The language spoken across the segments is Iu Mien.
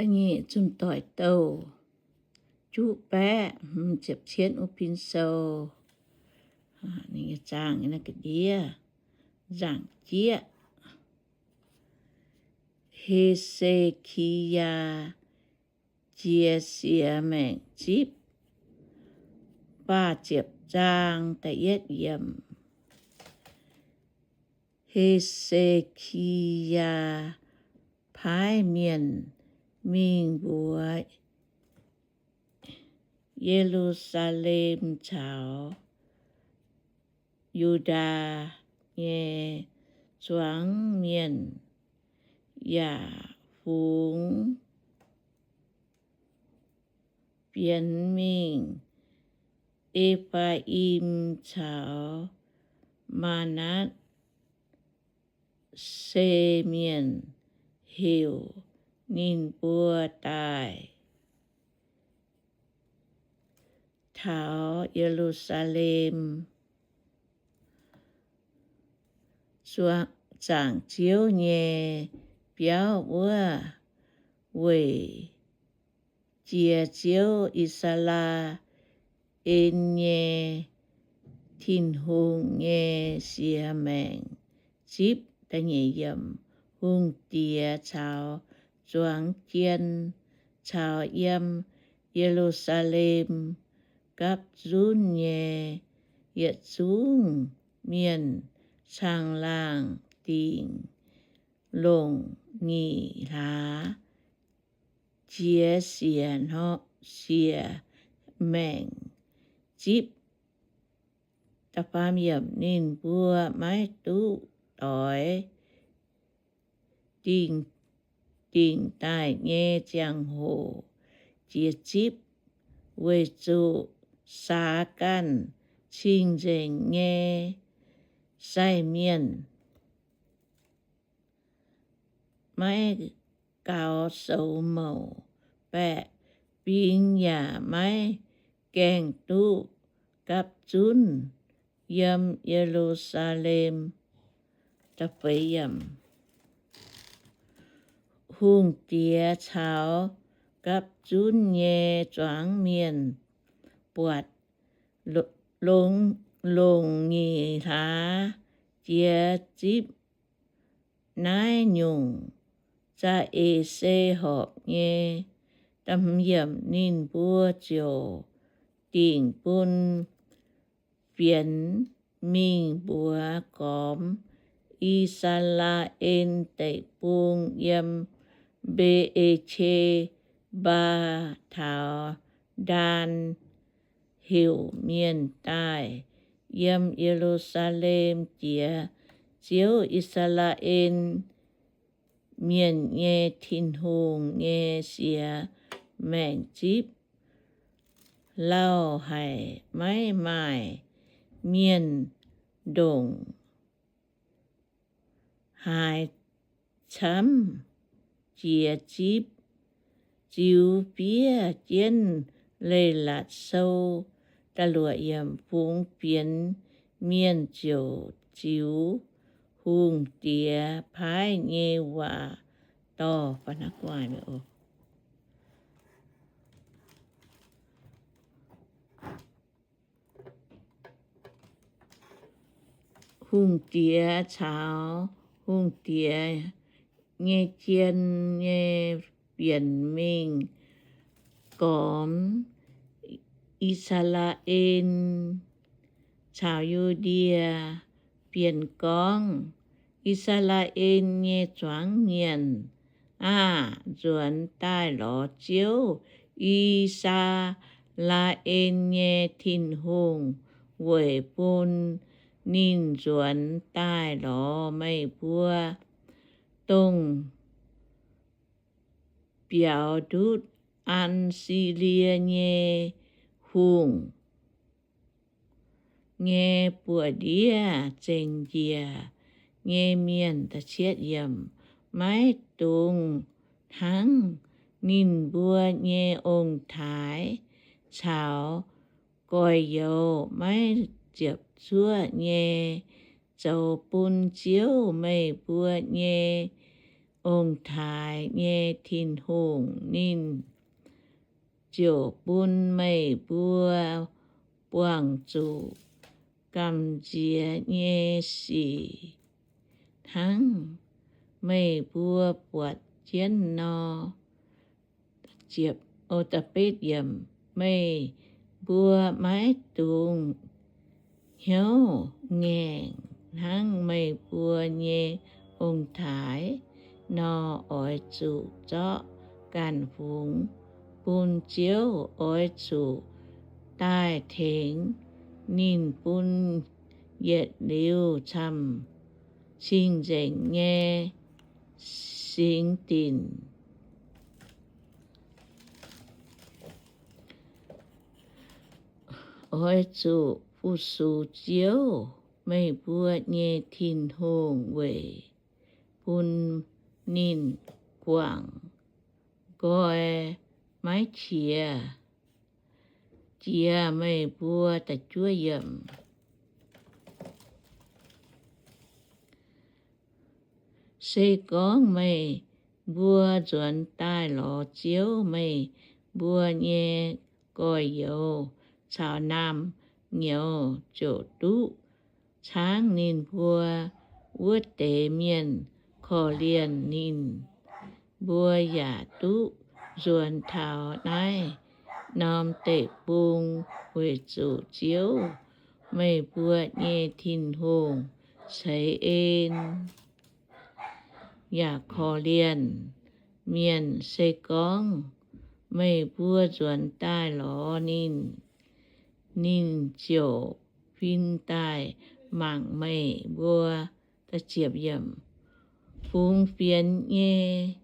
Da'nyeic Zunh Doic Douh juqv baeqv hmz ziepc cietv wuov pin sou. Ninh nyei zaang naaiv ga'ndiev nzaangc jieqv. He^se^ki^yaa Jiex Siec Maengc Zipv. Faah ziepc zaang da'yietv yiemc. He^se^ki^yaa paaiv mienh mingh mbuox Ye^lu^saa^lem caux Yu^ndaa nyei zuangx mienh yaac fungx fienx mingh E^faa^im caux Maa^natv se Mienh, heuc ninh mbuo daaih taux Ye^lu^saa^lem zaangc Ziouv nyei biauv wuov, weic jiex Ziouv, I^saa^laa^en nyei Tin-Hungh, nyei siec maengc zipv. Hungh diex caux zuangx jien caux yiem Ye^lu^saa^lem gapv zunv nyei yietc zungv mienh caangh-laangh dingc longc nyic hlaax jiex siec, siec maengc zipv. Ninh mbuo maiv duqv doix dingc daaih nyei ziangh hoc jiex zipv, weic zuqc saax ganh cing-nzengc nyei sai mienh maiv gaux soux mouc baeqc fingx yaac maiv gaengh duqv gapv zunv yiem Ye^lu^saa^lem. Hungh diex caux gapv zunv nyei zuangx mienh buatc longc nyic hlaax jiex zipv naaiv nyungc za'eix se horpc nyei. Ninh mbuo ziouc dingc bun fienx mingh mbuox gormx I^saa^laa^en Deic-Bung yiem Mbe^e^qe^mbaa taux Ndaan heuc mienh daaih yiem Ye^lu^saa^lem jiex Ziouv, I^saa^laa^en Mienh nyei Tin-Hungh, nyei siec maengc zipv. Lauh haic maiv maaih mienh ndongc haaix camv jiex zipv. Ziux fiev jienv Leiz-Latc Sou. Fungx fienx mienh ziouc ziux hungh diex paaiv nyei waac dorh. Hungh diex caux hungh diex nyei jien nyei fienx mingh gormx I^saa^laa^en caux Yu^ndie Mienh gorngv, I^saa^laa^en nyei zuangx mienh aah! Nzuonx daaih lorz Ziouv, I^saa^laa^en nyei Tin-Hungh, weic bun ninh nzuonx daaih lorz meih mbuo, dongh biaux ndutv Atc^si^lie nyei hungh nyei buoz-ndiev zengc njiec nyei mienh. Maiv dungx hnangv. Ninh mbuo nyei ong-taaix caux gorx-youz maiv ziepc zuoqv nyei zoux bun Ziouv, meih mbuo nyei ong-taaix nyei Tin-Hungh. Ninh ziouc bun meih mbuo buangh zuqc gamh nziex nyei sic hnangv meih mbuo buatc jienv nor. Meih mbuo maiv dungx hnyouv ngaengc hnangv meih mbuo nyei ong-taaix nor, oix zuqc zorqv ganh fungx bun Ziouv. Oix zuqc daaih tengx ninh bun yietc liuz camv cing-nzengc nyei singx dinc. Oix zuqc fu-sux Ziouv, meih mbuo nyei Tin-Hungh, weic bun ninh guangc nqoi maiv qiex jiez meih mbuo. Se gorngv meih mbuo nzuonx daaih lorz Ziouv, meih mbuo nyei gorx-youz caux naamh nyouz ziouc duqv caangv ninh mbuo wuov deix mienh korv-lienh ninh mbuo yaac duqv nzuonx taux naaiv norm deic-bung, weic zuqc Ziouv, meih mbuo nyei Tin-Hungh, ceix en yaac korv-lienh mienh. Se gorngv meih mbuo nzuonx daaih lorz ninh, ninh ziouc huin daaih mangc meih mbuo. Fungx fienx nyei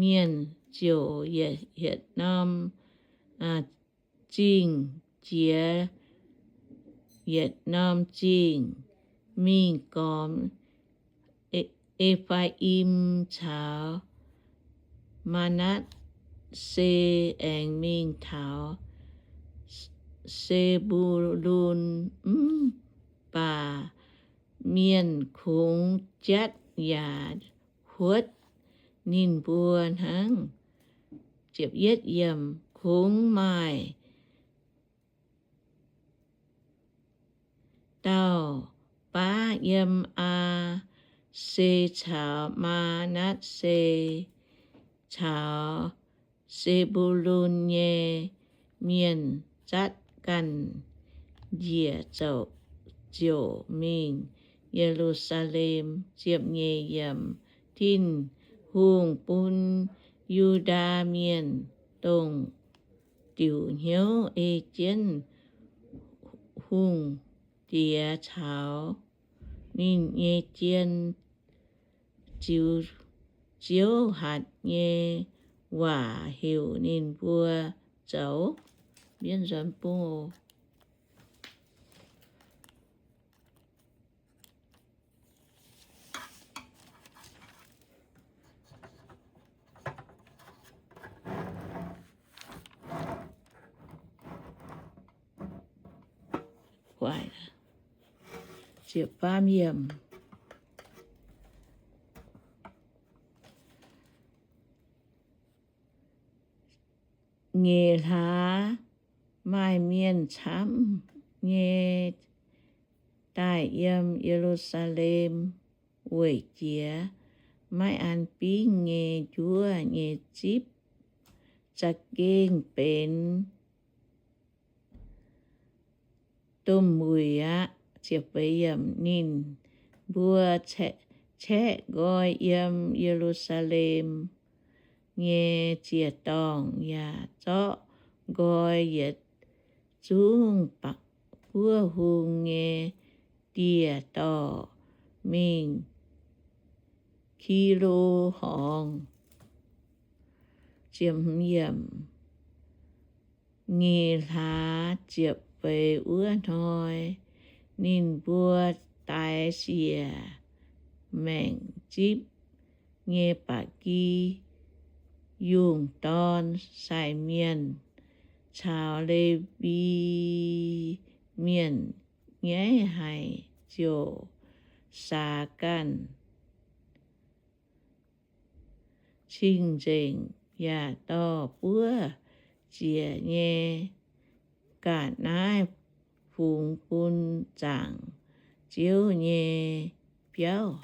mienh ziouc yietc norm zingh jiex yietc norm zingh mingh gormx E^faa^im caux Maa^natv^se, aengx mingh taux Se^mbu^lun. Mv baac mienh kungx jatv yaac huotv ninh mbuo hnangv. Kungx maaih dauh baav yiem Aa^se caux Maa^natv^se caux Se^mbu^lun nyei mienh zatv ganh njiec zoux ziouc mingh Ye^lu^saa^lem. Ziepc nyeic yiemc. Tin-Hungh bun Yu^ndaa Mienh dongh diuc hnyouv ei jienv hungh diex caux ninh nyei jien ziux Ziouv hatc nyei waac heuc ninh mbuo zoux. Mbienv nzuonx bung oc. Nyeic hlaax maaih mienh camv nyei daaih yiem Ye^lu^saa^lem weic jiex maiv an bingv nyei njuov nyei zipv, za'gengh benx domh muic aqv. Ninh mbuo caeqv nqoi yiem Ye^lu^saa^lem nyei ziec-dorngh yaac zorqv nqoi yietc zungv buov hung nyei dieh dorh mingh Kilo Horngz. Nyeic hlaax ziepc feix wuov hnoi, ninh mbuo daix siec maengc zipv nyei ba'gi yungh dorn sai mienh caux Lewi Mienh nyaiv haic ziouc saax ganh cing-nzengc yaac dorh buov ziec nyei ga'naaiv fungx bun zaangc Ziouv nyei biauv.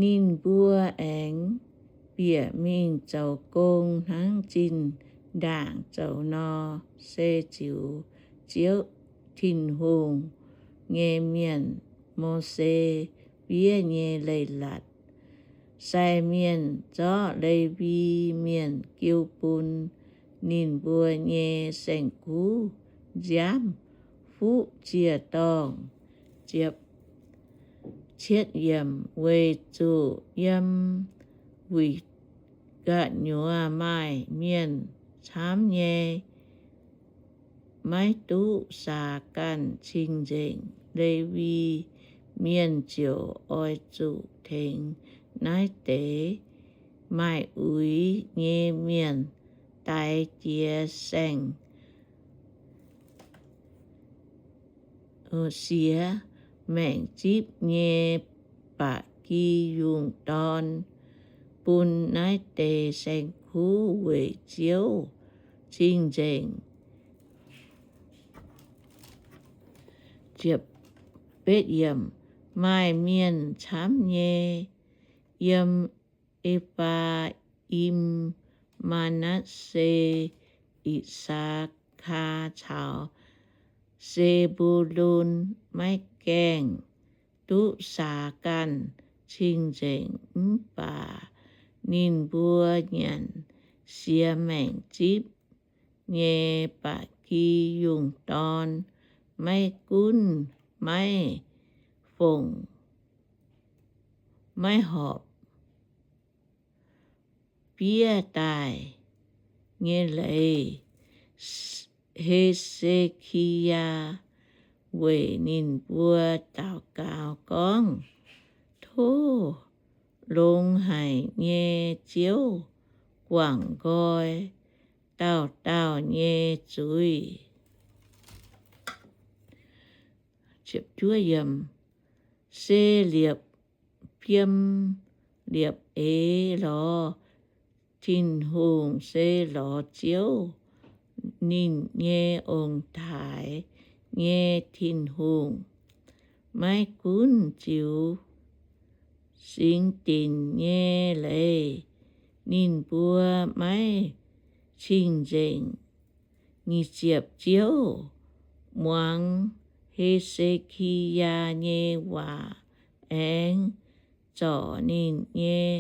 Ninh mbuo aengx bieqc mingh zoux gong hnangv zinh ndaangc zoux nor, se ziux Ziouv Tin-Hungh nyei mienh, Mose, fiev nyei leiz-latc. Sai mienh zorqv Lewi Mienh jiu bun ninh mbuo nyei saeng-kuv nziaamv fuqv ziec-dorngh. Weic zuqc yiem wuic gu'nyuoz maaih mienh camv nyei, maiv duqv saax ganh cing-nzengc. Lewi Mienh ziouc oix zuqc tengx naaiv deix maaih uix nyei mienh daix jiex saeng-siex maengc zipv nyei ba'gi yungh dorn bun naaiv deix saeng-kuv weic Ziouv cing-nzengc. Maaih mienh camv nyei yiem E^faa^im, Maa^natv^se, I^saa^kaa caux Se^mbu^lon maiv gaengh duqv saax ganh cing-nzengc, mv baac ninh mbuo nyanc siex maengc zipv nyei ba'gi yungh dorn, maiv gunv maiv fongc, maiv horpc fiev daaih nyei leiz. He^se^ki^yaa weic ninh mbuo daux gaux gorngv, Tov longx haic nyei Ziouv guangc nqoi dauh dauh nyei zuiz. Se liepc fiem liepc eix lorz Tin-Hungh, se lorz Ziouv, ninh nyei ong-taaix nyei Tin-Hungh. Maiv gunv ziux singx dinc nyei leiz, ninh mbuo maiv cing-nzengc. Ziouv muangx He^se^ki^yaa nyei waac aengx zorc ninh nyei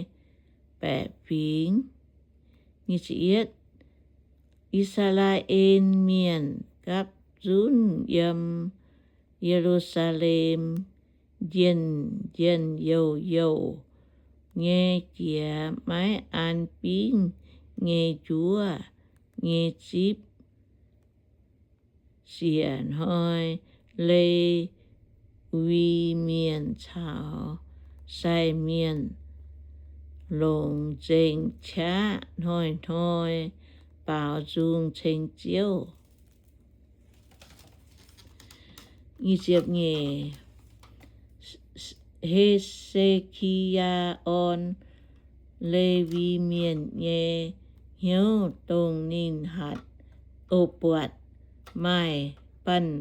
baeqc fingx. I^saa^laa^en Mienh gapv nzunv yiem Ye^lu^saa^lem njien-njien youh youh nyei jiex maiv an bingv nyei njuov nyei zipv. Siec hnoi Le^wi Mienh caux sai mienh longc nzengc qaqv hnoi-hnoi baaux nzung ceng Ziouv. He^se^ki^yaa orn Le^wi Mienh nyei hnyouv, dongh ninh hatc, o, buatc maaih banh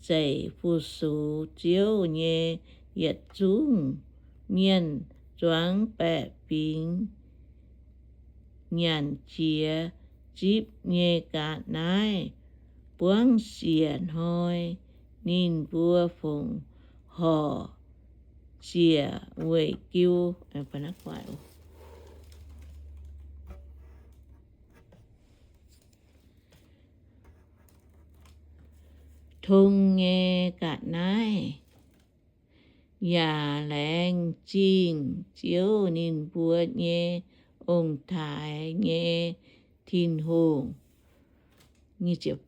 zeic fu-sux Ziouv nyei yietc zungv mienh zuangx baeqc fingx nyanc jiex zipv nyei ga'naaiv buangv siec hnoi. Ninh mbuo fongc horc ziec weic jiu tong nyei ga'naaiv, yaac laengz zingh Ziouv, ninh mbuo nyei ong-taaix nyei Tin-Hungh.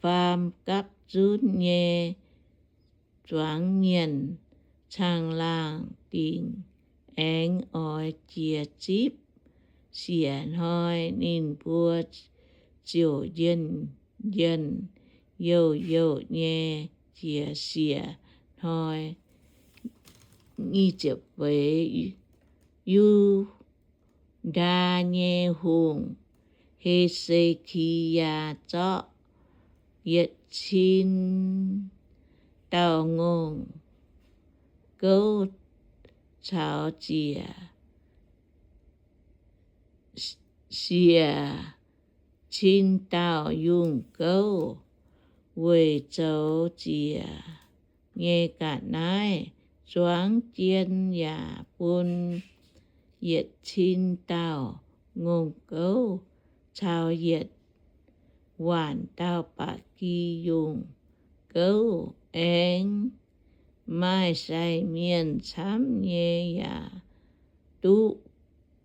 Faam, gapv nzunv nyei zuangx mienh caangh laangh dingc aengx oix jiex zipv. Siec hnoi ninh mbuo ziouc njien-njien youh youh nyei jiex siec hnoi. Yu^ndaa nyei hungh, He^se^ki^yaa, zorqv yietc cin dauh ngongh gouv caux ziec siec cin dauh yungh gouv, weic zoux ziec nyei ga'naaiv zuangx jien, yaac bun yietc cin dauh ngongh gouv caux yietc waanc dauh ba'gi yungh gouv. Aengx maaih sai mienh camv nyei yaac duqv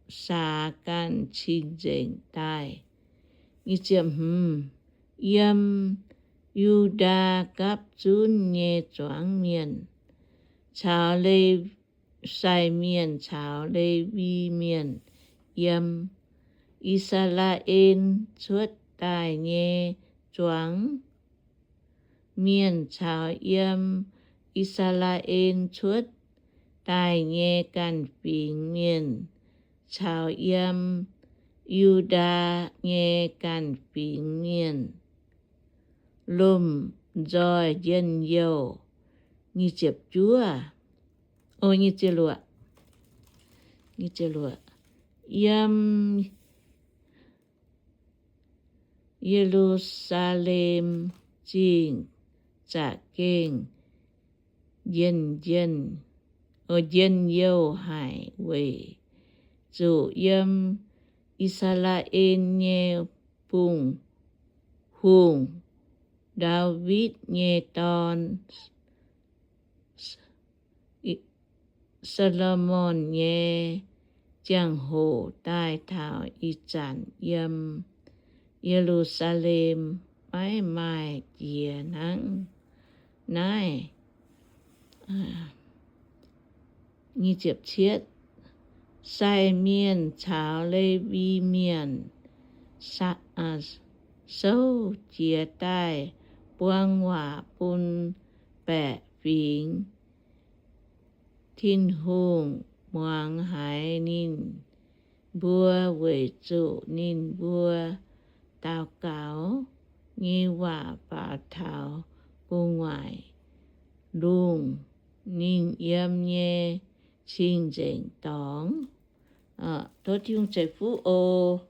saax ganh cing-nzengc daaih. Yiem Yu^ndaa gapv zunv nyei zuangx mienh caux Le sai mienh caux Lewi Mienh, yiem I^saa^laa^en cuotv daaih nyei zuangx mienh caux yiem I^saa^laa^en cuotv daaih nyei ganh fingx mienh caux yiem Yu^ndaa nyei ganh fingx mienh lomh nzoih njien-youh. Nyic ziepc juov, o, nyic ziepc luoqc, nyic ziepc luoqc. Yiem Ye^lu^saa^lem Zingh za'gengh njien-, njien-, o, njien-youh haic weic zuqc yiem I^saa^laa^en nyei bungh hungh, Ndaawitv nyei dorn, Saa^lo^morn nyei ziangh hoc daaih taux ih zanc yiem Ye^lu^saa^lem maiv maaih jiex hnangv naaiv. Sai mienh caux Lewi Mienh souv jiez daaih buang waac bun baeqc fingx. Tin-Hungh muangx haiz ninh mbuo weic zuqc ninh mbuo daux gaux nyei waac faaux taux gu'nguaaic lungh, ninh yiem nyei cing-nzengc dorngx. Tov Tin-Hungh ceix fuqv oc.